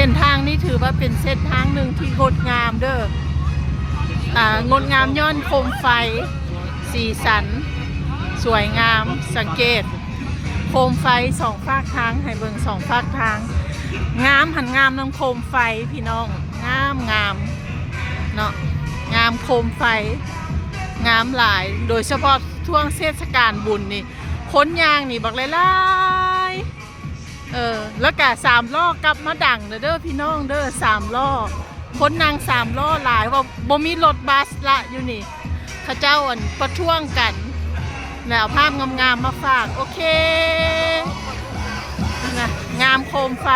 ເສັ້ນທາງນີ້ຖືວ່າເປັນເສັ້ນທາງໜຶ່ງທີ່ງົດງາມເດີ້ ອ່າ ງົດງາມຍ້ອນໂຄມໄຟ ສີສັນ ສວຍງາມ ສັງເກດໂຄມໄຟສອງຟາກທາງ ໃຫ້ເບິ່ງສອງຟາກທາງ ງາມຫັ້ນງາມນຳໂຄມໄຟພີ່ນ້ອງ ງາມໆ ເນາະ ງາມໂຄມໄຟ ງາມຫຼາຍ ໂດຍສະເພາະຊ່ວງເທດສະການບຸນນີ້ ຄົນຍ່າງນີ້ບັກຫຼາຍໆ ເອີ ແລ້ວກະສາມລໍ້ກັບມາດັງແລ້ວເດີ້ພີ່ນ້ອງເດີ້ ສາມລໍ້ ຄົນນັ່ງສາມລໍ້ຫຼາຍ ວ່າບໍ່ມີລົດບັສລະຢູ່ນີ້ ເຂົາເຈົ້າ ອັນ ປະທ້ວງກັນ ແລ້ວເອົາພາບງາມໆມາຝາກ ໂອເຄ ນະ ງາມໂຄມໄຟ